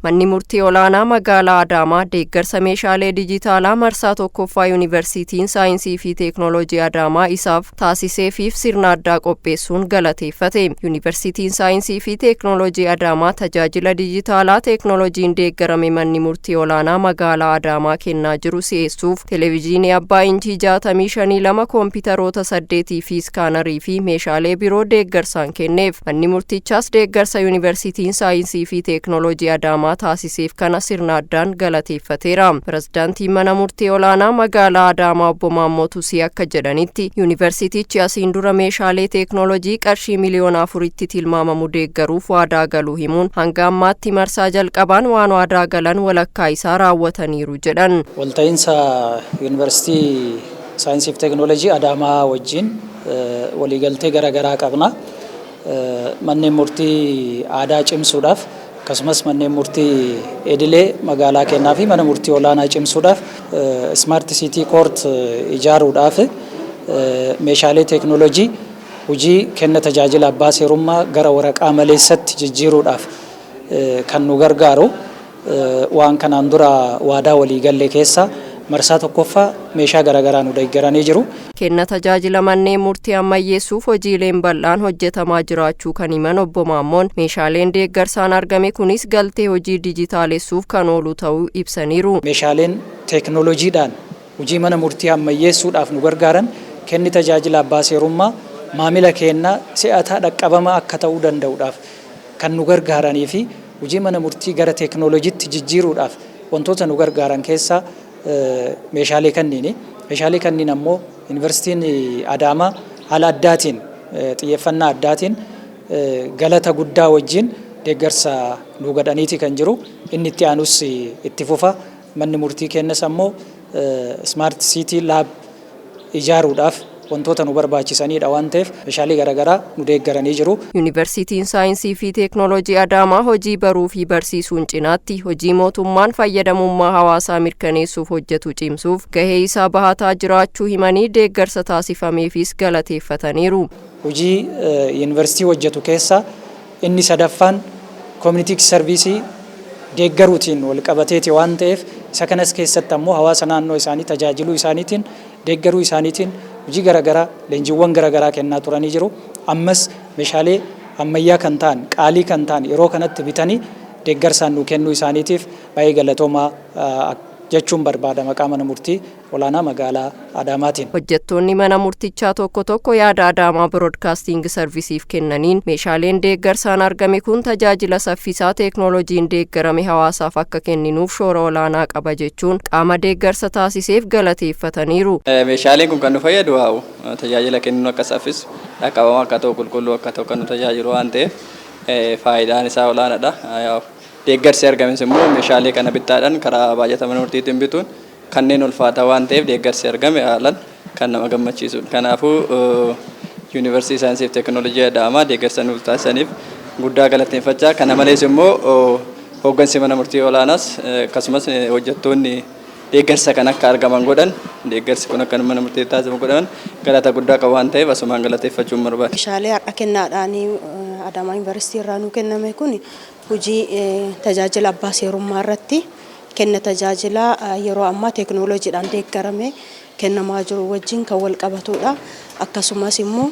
Manni murtii olaanaa magaalaa Adaamaa deeggarsa meeshaalee dijitaalaa marsaa tokkoffaa Yuunivarsiitiin Saayinsii fi Teeknooloojii Adaamaa isaaf taasiseefiif sirna addaa qopheessuun galateeffate. Yuunivarsiitiin Saayinsii fi Teeknooloojii Adaamaa tajaajila dijitaalaa teeknooloojiin deeggarame manni murtii olaanaa magaalaa Adaamaa kennaa jiru si'eessuuf televezyiinii abbaa inchii 65 lama, koompitaroota saddeetii fi iskaanarii fi meeshaalee biroo deeggarsaan kenneef. Manni murtichaas deeggarsa Yuunivarsiitiin Saayinsii fi Teeknooloojii Adaamaa taasiseef kana sirna addaan galateeffateera. Pirezidaantiin mana murtii olaanaa magaalaa Adaamaa obbo Maammoo Tusii akka jedhanitti, yuunivarsiitichi asiin dura meeshaalee teeknooloojii qarshii 4 miliyoona tilmaamamu deeggaruuf waadaa galuu himuun, hanga ammaatti marsaa jalqabaan waan waadaa galan walakkaa isaa raawwataniiru jedhan. Walta'iinsa Yuunivarsiitii Saayinsii fi Teeknooloojii Adaamaa wajjin waliigaltee garaagaraa qabna. Manneen murtii aadaa cimsuudhaaf, akkasumas manneen murtii idilee magaalaa kennaa fi mana murtii olaanaa cimsuudhaaf, smart city court ijaaruudhaaf, meeshaalee teeknooloojii hojii kenna tajaajila abbaa seerummaa gara waraqaa maleessatti jijjiiruudhaaf kan nu gargaaru, waan kanaan dura waadaa waliigallee keessa marsaa tokkoffaa meeshaa garaagaraa nu deeggaranii jiru. Kenna tajaajila manneen murtii ammayyeessuuf hojiileen bal'aan hojjetamaa jiraachuu kan himan obbo Maammoon, meeshaaleen deeggarsaan argame kunis galtee hojii dijitaalessuuf kan oolu ta'uu ibsaniiru. Meeshaaleen teeknooloojiidhaan hojii mana murtii ammayyeessuudhaaf nu gargaaran, kenni tajaajila abbaa seerummaa maamila kennaa si'ataa dhaqqabamaa akka ta'uu danda'uudhaaf kan nu gargaaranii fi hojii mana murtii gara teeknooloojiitti jijjiiruudhaaf wantoota nu gargaaran keessaa meeshaalee kanniini. Meeshaalee kanniin ammoo Yuunivarsiitiin Adaamaa haala addaatiin, xiyyeeffannaa addaatiin, galata guddaa wajjin deeggarsa nu godhaniiti kan jiru. Inni itti aanus itti fufa. Manni murtii kennas ammoo Smart City Lab ijaaruudhaaf wantoota nu barbaachisanidha waan ta'eef, meeshaalee garaagaraa nu deeggaranii jiru. Yuunivarsiitiin Saayinsii fi Teeknooloojii Adaamaa hojii baruu fi barsiisuun cinaatti hojii mootummaan fayyadamummaa hawaasaa mirkaneessuuf hojjetu cimsuuf gahee isaa bahataa jiraachuu himanii, deeggarsa taasifameefis galateeffataniiru. Hojii yuunivarsiitii hojjetu keessaa inni sadaffaan community service deeggaruutiin wal qabateeti waan ta'eef, isa kanas keessatti ammoo hawaasa naannoo isaanii tajaajiluu isaaniitiin, deeggaruu isaaniitiin hojii garaagaraa, leenjiiwwan garaagaraa kennaa turanii jiru. Ammas meeshaalee ammayyaa kan ta'an, qaalii kan ta'an yeroo kanatti bitanii deeggarsaan nu kennuu isaaniitiif baay'ee galatoomaa jechuun barbaada maqaa mana murtii olaanaa magaalaa Adaamaatiin. Hojjettoonni mana murtichaa tokko tokko yaada Adaamaa Biroodkaasting Sarvisiif kennaniin, meeshaaleen deeggarsaan argame kun tajaajila saffisaa teeknooloojiin deeggarame hawaasaaf akka kenninuuf shoora olaanaa qaba jechuun qaama deeggarsa taasiseef galateeffataniiru. Meeshaaleen kun kan nu fayyadu haa'u tajaajila kennuun akka saffisu, dhaqqabamaa akka ta'u, qulqulluu akka ta'u kan nu tajaajilu waan ta'eef, faayidaan isaa olaanaadha. Deeggarsi argames immoo meeshaalee kana bittaadhaan karaa baajata mana murtiitiin bituun kanneen ulfaataa waan ta'eef, deeggarsi argame haalaan kan nama gammachiisudha. Kanaafuu Yuunivarsiitii Saayinsii fi Teekinooloojii Adaamaa deeggarsa nuuf taasisaniif guddaa galateeffachaa, kana malees immoo hooggansi mana murtii olaanaas akkasumas hojjettoonni deeggarsa kan akka argaman godhan, deeggarsi kun akka mana murtii taasifamu godhan galata guddaa qabu waan ta'eef, asumaan galateeffachuun barbaada. Meeshaalee har'a kennaadhaan Adaamaa Yuunivarsiitii irraa nuu kenname kun hojii tajaajila abbaa seerummaa irratti kenna tajaajilaa yeroo ammaa teeknooloojiidhaan deeggarame kennamaa jiru wajjin kan wal qabatudha. Akkasumas immoo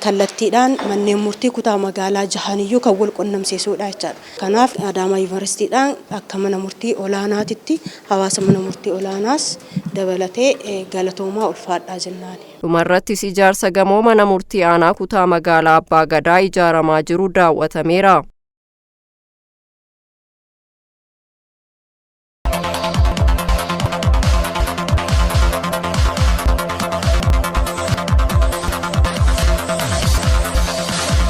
kallattiidhaan manneen murtii kutaa magaalaa jahaniyyuu kan wal qunnamsiisudha jechaadha. Kanaaf Adaamaa Yuunivarsiitiidhaan akka mana murtii olaanaatitti hawaasa mana murtii olaanaas dabalatee galatoomaa, ulfaadhaa jennaani. Dhumarrattis ijaarsa gamoo mana murtii aanaa kutaa magaalaa Abbaa Gadaa ijaaramaa jiru daawwatameera.